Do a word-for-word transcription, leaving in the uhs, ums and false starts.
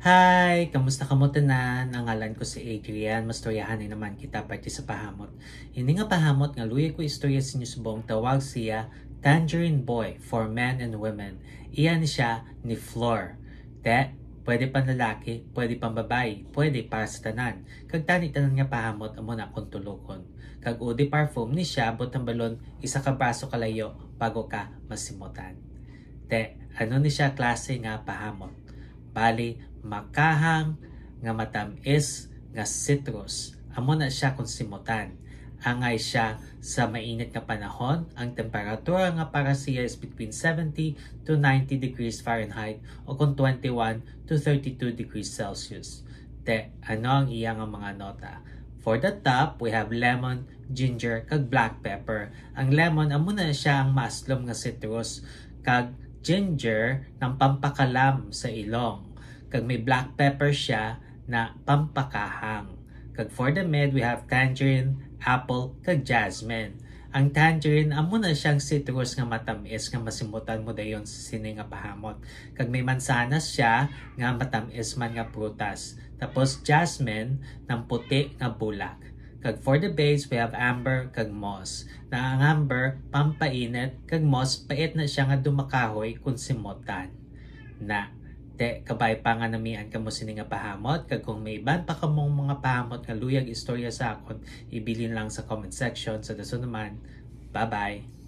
Hi! Kamusta kamo tanan? Ang ngalan ko si Adrian. Mastoryahanay naman kita parte sa pahamot. Ini nga pahamot nga luyag ko istorya sa inyo subong tawag siya Tangerine Boy for men and women. Iya ni siya ni Flor. Te, pwede pang lalaki, pwede pang babayi, pwede para sa tanan. Kag tani tanan nga pahamot amo na akong tulukon. Kag eau de parfum ni siya, butang balon, isa ka braso kalayo bago ka masimutan. Te, ano ni siya klase nga pahamot? Bali, makahang nga matam-is nga citrus. Amo na siya kung simutan. Angay siya sa mainit nga panahon, ang temperatura nga para siya is between seventy to ninety degrees Fahrenheit o kung twenty-one to thirty-two degrees Celsius. Te, ano ang iya nga mga nota? For the top, we have lemon, ginger, kag black pepper. Ang lemon, amo na siya ang maaslom nga citrus, kag ginger nang pampakalam sa ilong, kag may black pepper siya na pampakahang. Kag for the mid, we have tangerine, apple, kag jasmine. Ang tangerine, amo na siyang citrus nga matam-is nga masimutan mo dayon sa sini nga pahamot. Kag may mansanas siya nga matam-is man nga prutas. Tapos jasmine, nang puti nga bulak. Kag for the base, we have amber kag moss. Na ang amber, pampainit, kag moss, pait na siya nga dumakahoy kung simutan. Na, te, kabay pa nga namian kamo sini nga pahamot, kag kung may iban pa kamong mga pahamot nga luyag istorya sa akon, ibilin lang sa comment section. Sa dason naman, bye-bye!